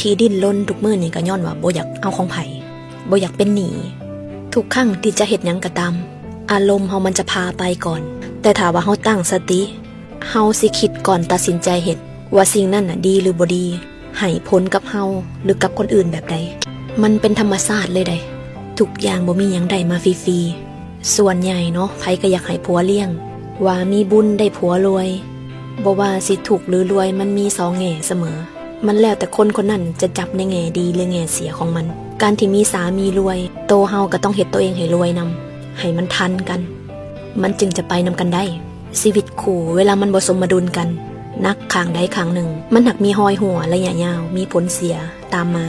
ທີ່ດີ້ນລົນທຸກມື້ນີ້ກໍຍ້ອນວ່າບໍ່ຢາກເອົາຂອງໃຜ, ບໍ່ຢາກເປັນໜີ້. ທຸກຄັ້ງທີ່ຈະເຮັດຫຍັງກໍຕາມ, ອາລົມເຮົາມັນຈະພາໄປກ່ອນ, ແຕ່ຖ້າວ່າເຮົາຕັ້ງສະຕິ, ເຮົາຊິຄິດກ່ອນຕັດສິນໃຈເຮັດ ວ່າສິ່ງນັ້ນນະດີຫຼືບໍ່ດີ, ໃຫ້ຜົນກັບເຮົາ ຫຼືກັບຄົນອື່ນແບບໃດ. ມັນເປັນທຳມະຊາດເລີຍໃດ໋. ທຸກຢ່າງບໍ່ມີຫຍັງໄດ້ມາຟຣີໆ. ສ່ວນໃຫຍ່ເນາະ, ໃຜກໍຢາກໃຫ້ຜົວລ້ຽງ, ວ່າມີບຸນໄດ້ຜົວລວຍ. ບໍ່ວ່າຊິທຸກຫຼືລວຍ, ມັນມີສອງແງ່ສະເໝີ. ມັນແລ້ວແຕ່ຄົນຄົນນັ້ນຈະຈັບໃນແງ່ດີ ຫຼືແງ່ເສຍຂອງມັນ. ການທີ່ມີສາມີລວຍ, ໂຕເຮົາກໍຕ້ອງເຮັດໂຕເອງໃຫ້ລວຍນຳ, ໃຫ້ມັນທັນກັນ, ມັນຈຶ່ງຈະໄປນຳກັນໄດ້. ຊີວິດຄູ່ເວລາມັນບໍ່ສົມມະດຸນກັນ, ໜັກຂ້າງໃດຂ້າງໜຶ່ງ, ມັນຫາກມີຮອຍຮົ່ວໄລຍະຍາວ, ມີຜົນເສຍຕາມມາ.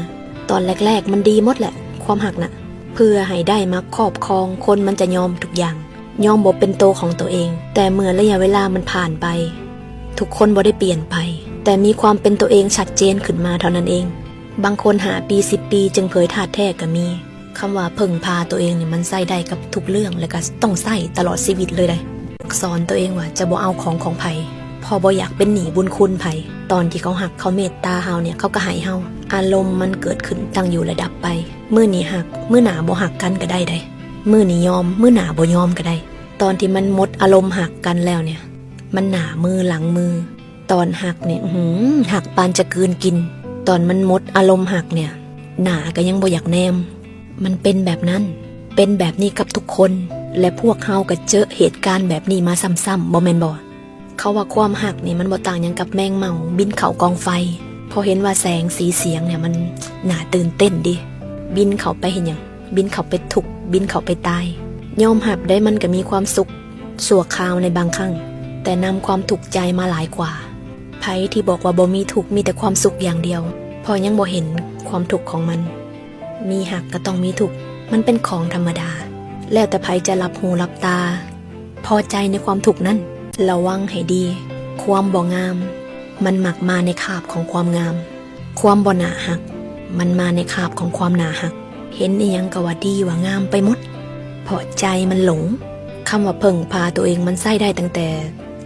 ຕອນແລກໆມັນດີໝົດແຫຼະ, ຄວາມຮັກນະ, ເພື່ອໃຫ້ໄດ້ມາຄອບຄອງ, ຄົນມັນຈະຍອມທຸກຢ່າງ, ຍອມບໍ່ເປັນໂຕຂອງໂຕເອງ. ແຕ່ເມື່ອໄລຍະເວລາມັນຜ່ານໄປ, ທຸກຄົນບໍ່ໄດ້ປ່ຽນໄປ, ແຕ່ມີຄວາມເປັນໂຕເອງຊັດເຈນຂຶ້ນມາເທົ່ານັ້ນເອງ. ບາງຄົນຫ້າປີ ສິບປີ ຈຶ່ງເຜີຍທາດແທ້ກໍມີ. ຄຳວ່າເພິ່ງພາໂຕເອງນີ້ ມັນໃຊ້ໄດ້ກັບທຸກເລື່ອງ ແລະກໍຕ້ອງໃຊ້ຕະຫຼອດຊີວິດເລີຍໃດ໋. ສອນໂຕເອງວ່າຈະບໍ່ເອົາຂອງຂອງໃຜ, ເພາະບໍ່ຢາກເປັນໜີ້ບຸນຄຸນໃຜ. ຕອນທີ່ເຂົາຮັກເຂົາເມດຕາເຮົານີ້ ເຂົາກໍໃຫ້ເຮົາ. ອາລົມມັນເກີດຂຶ້ນຕັ້ງຢູ່ແລະດັບໄປ. ມື້ນີ້ຮັກ, ມື້ໜ້າບໍ່ຮັກກັນກໍໄດ້ໃດ໋. ມື້ນີ້ຍອມ, ມື້ໜ້າບໍ່ຍອມກໍໄດ້. ຕອນທີ່ມັນໝົດອາລົມຮັກກັນແລ້ວນີ້ ມັນໜ້າມືຫຼັງມື. ຕອນຮັກນີ້ ອື້ຫື ຮັກປານຈະກືນກິນ, ຕອນມັນໝົດອາລົມຮັກນີ້ ໜ້າກໍຍັງບໍ່ຢາກແນມ. ມັນເປັນແບບນັ້ນ, ເປັນແບບນີ້ກັບທຸກຄົນ ແລະພວກເຮົາກໍເຈິເຫດການແບບນີ້ມາຊ້ຳໆ ບໍ່ແມ່ນບໍ່? ເຂົາວ່າຄວາມຮັກນີ້ມັນບໍ່ຕ່າງຫຍັງກັບແມງເມົາບິນເຂົ້າກອງໄຟ, ເພາະເຫັນວ່າແສງສີສຽງນີ້ມັນໜ້າຕື່ນເຕັ້ນເດ. ບິນເຂົ້າໄປເຮັດຫຍັງ? ບິນເຂົ້າໄປທຸກ, ບິນເຂົ້າໄປຕາຍ. ຍອມຮັບໄດ້ ມັນກໍມີຄວາມສຸກ ຊົ່ວຄາວໃນບາງຄັ້ງ, ແຕ່ນຳຄວາມທຸກໃຈມາຫຼາຍກວ່າ. ໃຜທີ່ບອກວ່າບໍ່ມີທຸກ, ມີແຕ່ຄວາມສຸກຢ່າງດຽວ, ເພາະຍັງບໍ່ເຫັນຄວາມທຸກຂອງມັນ. ມີຮັກກໍຕ້ອງມີທຸກ, ມັນເປັນຂອງທຳມະດາ, ແລ້ວແຕ່ໃຜຈະຫຼັບຫູຫຼັບຕາ, ພໍໃຈໃນຄວາມທຸກນັ້ນ. ລະວັງໃຫ້ດີ, ຄວາມບໍ່ງາມ ມັນມັກມາໃນຄາບຂອງຄວາມງາມ. ຄວາມບໍ່ໜ້າຮັກ ມັນມາໃນຄາບຂອງຄວາມໜ້າຮັກ. ເຫັນອີ່ຫຍັງກໍວ່າດີວ່າງາມໄປໝົດ, ເພາະໃຈມັນຫຼົງ. ຄຳວ່າເພິ່ງພາຕົວເອງ ມັນໃຊ້ໄດ້ຕັ້ງແຕ່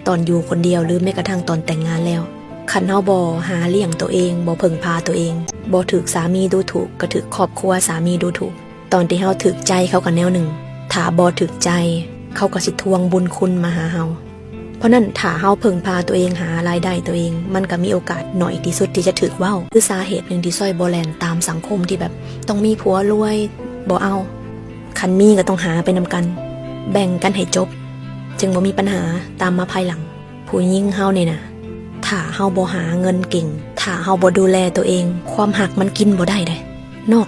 ຕອນຢູ່ຄົນດຽວ ຫຼືແມ້ກະທັ່ງຕອນແຕ່ງງານແລ້ວ. ຄັນເຮົາບໍ່ຫາລ້ຽງຕົວເອງ, ບໍ່ເພິ່ງພາຕົວເອງ, ບໍ່ຖືກສາມີດູຖູກ, ກໍຖືກຄອບຄົວສາມີດູຖູກ. ຕອນທີ່ເຮົາຖືກໃຈ ເຂົາກໍແນວໜຶ່ງ, ຖ້າບໍ່ຖືກໃຈ ເຂົາກໍຊິທວງບຸນຄຸນມາຫາເຮົາ. ເພາະນັ້ນ ຖ້າເຮົາເພິ່ງພາຕົວເອງ, ຫາລາຍໄດ້ຕົວເອງ, ມັນກໍມີໂອກາດໜ້ອຍທີ່ສຸດທີ່ຈະຖືກເວົ້າ. ຄືສາເຫດໜຶ່ງທີ່ຊ່ອຍບໍ່ແລ່ນຕາມສັງຄົມທີ່ແບບຕ້ອງມີຜົວລວຍ, ບໍ່ເອົາ. ຄັນມີກໍຕ້ອງຫາໄປນຳກັນ, ແບ່ງກັນໃຫ້ຈົບ, ຈຶ່ງບໍ່ມີບັນຫາຕາມມາພາຍຫຼັງ. ຜູ້ຍິງເຮົານີ້ນະ, ຖ້າເຮົາບໍ່ຫາເງິນເກັ່ງ, ຖ້າເຮົາບໍ່ດູແລຕົວເອງ, ຄວາມຮັກມັນກິນບໍ່ໄດ້ເດ້. ນອກ